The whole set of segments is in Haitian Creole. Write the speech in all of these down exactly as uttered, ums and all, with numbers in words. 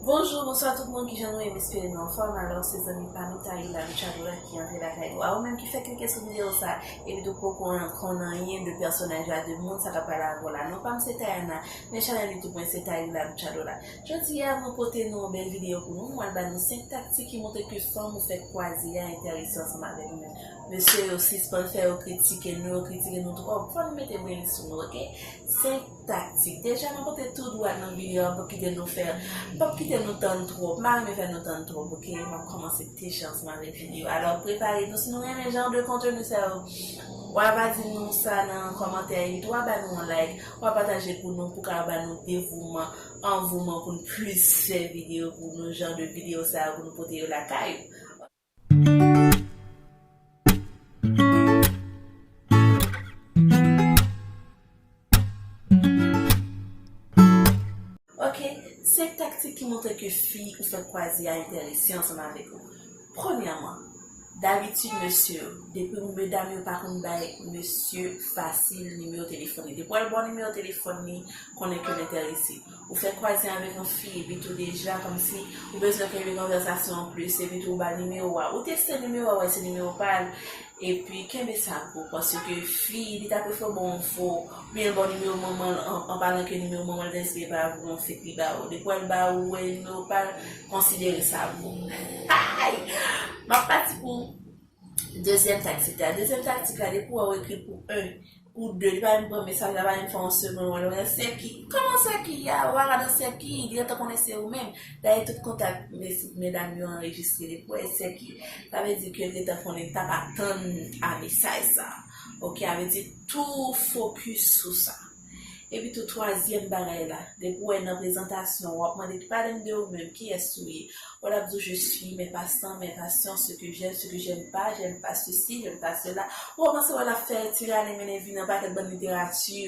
Bonjou, bonswa tout moun, kijan nou ye? M espere nou anfòm. Alò, se zanmi pa nou, Tayla Luchadora, ki antre lakay nou. A ou menm ki fèk klike sou videyo sa, epi tou poko konn anyen de pèsonaj la, de moun sa k ap pale avè w la. Non pa m se Tayana, men chanèl YouTube mwen se Tayla Luchadora. Jodi a, mwen pote nou yon bèl videyo pou nou. Mwen al ba nou senk taktik ki montre ke fanm ou fèk kwaze a enterese ansanm avèk ou menm. Mesye yo, sispann fè yo kritike nou, yo kritike nou twòp. Fò nou mete brenn sou nou, oke? Senk taktik. Deja, mwen pote tou dwat nan videyo a, m p ap kite nou fè, m p ap kite nou tann twòp. M pa renmen fè nou tann twòp, oke? M ap kòmanse deja ansanm avèk videyo. Alò, prepare nou. Si nou renmen jan de konteni sa yo, w a va di nou sa nan kòmantè, epi tou w a ba nou yon like, w a pataje pou nou, pou ka ba nou devouman, anvouman pou nou plis fè videyo pou nou, jan de videyo sa yo pou nou pote yo lakay ou. Ok, senk taktik ki montre ke fi ou fèk kwaze a enterese ansanm avèk ou. Premyèman, dabitid mesye yo, depi medam yo pa konn bay mesye fasil nimewo telefòn li. Depi w al ba w nimewo telefòn li, konnen ke l enterese. Ou fèk kwaze avèk yon fi, epi tou deja kòmsi ou bezwen kenbe konvèsasyon an plis, epi tou ou ba l nimewo a. Ou teste nimewo a, wè se nimewo pa l. Epi kenbe sa pou ou, paske fi, li ta prefere ba w yon fo, oubyen l ba w nimewo manman l, an, an palan ke nimewo manman l te espere pa pou yon fi ki ba ou. Depi w al ba ou, wè nimewo pa l, konsidere sa pou ou. Ay! M ap pati pou dezyèm taktik la. Dezyèm taktik la, depi w wè w ekri pou en, pou de, li pa menm pran mesaj la, pa menm fè yon segonn, wè, wè, sèki. Kòman sèki a? Ou pa ka nan sèki, li gentan konnen se ou menm. Dayè, tout kontak mes-, medam yo anrejistre, depi w wè sèki, sa vle di ke l gentan konnen, l t ap atann a mesaj sa. Ok, sa vle di tou fokis sou sa. Epi tou, twazyèm bagay la, depi w wè nan prezantasyon, w ap mande, pale m de ou menm, kiyès ou ye? Ou l ap di w, je suis, mes passants, mes patients, ce que j'aime, ce que j'aime pas, j'aime pas ceci, j'aime pas cela. Ou kòmanse wè l ap fè ti rale mennen vini, yon pakèt bann literati,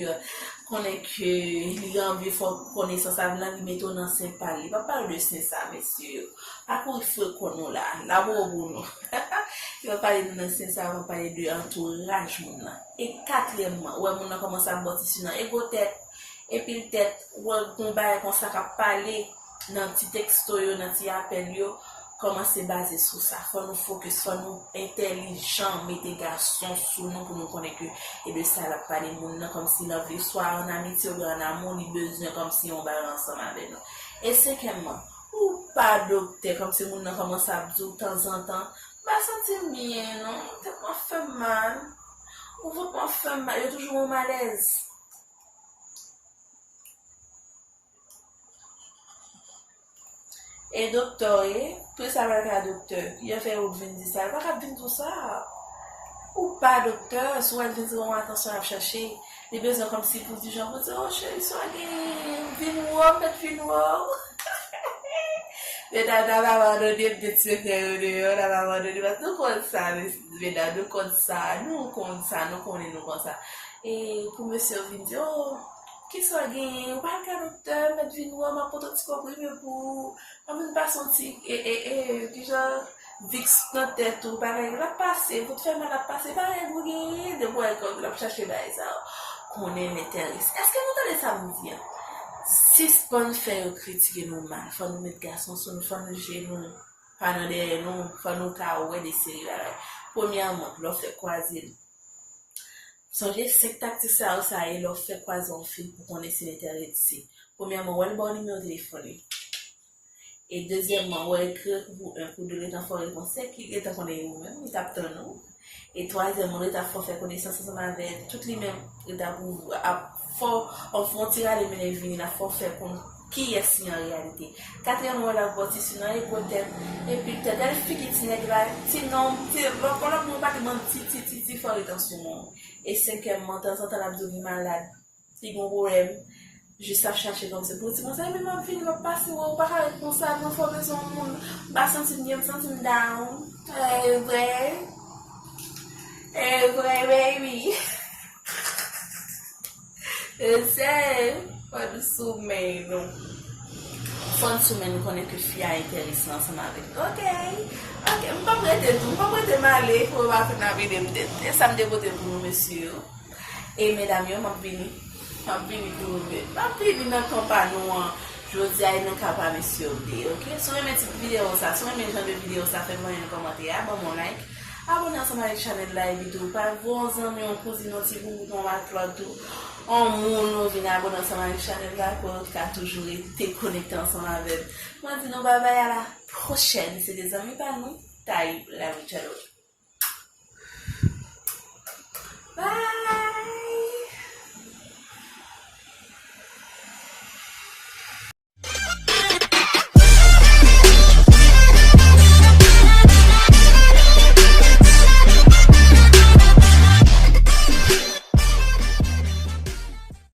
konnen ke li anvi fè konesans avè w, li mete w nan sen pa l. Li p ap pale w de sen sa, mesye yo. Pa kouri fwe kò nou la, l ap wobo nou. Li p ap pale nou nan sen sa, l ap pale de antouraj moun nan. E katriyèmman, ou wè moun nan kòmanse ap bò ti sou nan ego tèt, epi l tèt, ou wè gon bagay konsa k ap pale nan ti teksto yo, nan ti apèl yo, kòmanse baze sou sa. Fò nou fokis, fò nou entèlijan, mete gason sou nou pou nou konnen ke e de sa l ap pale moun nan, kòmsi l anvi swa an amitye oubyen an amou, li bezwen kòmsi yon bagay ansanm avè nou. E senkyèmman, ou pa doktè, kòmsi moun nan kòmanse ap di w tanzantan, m pa santi m byen non, tèt mwen fè m mal, ou vant mwen fè m mal, yo toujou yon malèz. E doktè w ye, pou sa pral ka doktè, yo fè ou vin di sa, yo pa ka vin di w sa. Ou pa doktè, si w wè l vin di w yon atansyon l ap chache, li bezwen kòmsi pou di jan pou di, o cheri, sa w genyen, vin wè w, mèt vin wè w. Medam, n ap abandone m, met sekrè yo deyò, n ap abandone, paske nou konn sa, mes-, medam, nou konn sa, nou konn sa, nou konnen nou konn sa. E pou mesye yo vin di, o, kisa w genyen? Ou pa al ka doktè, mèt vin wè, m ap pote yon ti konprime pou ou. M ap vin pase yon ti, e, e, e, kijan, viks nan tèt ou, bagay, l ap pase, pou t fè mal ap pase, bagay pou genyen, depi w wè kòm l ap chache bagay sa yo. Konnen l enterese. Èske nou tande sa m di an? Sispann fè yo kritike nou mal. Fò nou met gason sou nou, fò nou jere nou pa nan dèyè nou, fò nou ka wè de seri bagay. Premyèman, lè w fèk kwaze l, sonje senk taktik sa yo sa ye lè w fèk kwaze yon fi pou konnen si l enterese. Premyèman, wè l ba w nimewo telefòn li. E dezyèmman, wè l ekri pou en, pou de, l gentan fè w repons sèk, li gentan konnen e ou menm, li t ap tann ou. E twazyèmman, l t ap fè w fè konesans ansanm avè l, tout li menm, li t ap ou, ap fè w, ap fè w ti rale mennen vini, l ap fè w fè konn kiyès li an reyalite. Katriyèm, wè l ap bò ti sou nan ego tèt, epi tèt, gade figi ti nèg la, ti nonm, ti, lòt, lòt moun pa te bann ti, ti, ti, ti, fè w ret ansanm. E senkyèmman, tanzantan, l ap di w li malad. Li gen yon pwoblèm. Jis ap chache kòmsi pou di, "Monchè, men m ap vini, m ap pase wè w, ou pa ka ret konsa, non, fò w bezwen yon moun. M pa santi m byen, m santi m down." E vre. E vre, baby. E se, fò n sou men nou. Fò n sou men nou konnen ke fi a enterese ansanm avèk nou. Ok. Ok, m p ap rete tou, m p ap rete m ale, fò w pa fin ap ede m. E sa m te pote pou nou, mesye yo. E medam yo, m ap vini. M ap vini pou nou, men. M ap vini nan kan pa nou an. Jodi a, e nan ka pa mesye yo m te ye, oke? Si w renmen tit videyo sa, si w renmen jan de videyo sa, fè m yon kòmantè a, ban m yon like. Abòne ansanm avèk chanèl la, epi tou, pa voye yon zanmi, yon kouzin, yon ti bouboun, yon matlòt tou, yon moun, ou vin abòne ansanm avèk chanèl la, pou w ka toujou rete konekte ansanm avè m. Mwen di nou babay, a la pwochèn, se te zanmi pa nou, Taïb Lavi Channel.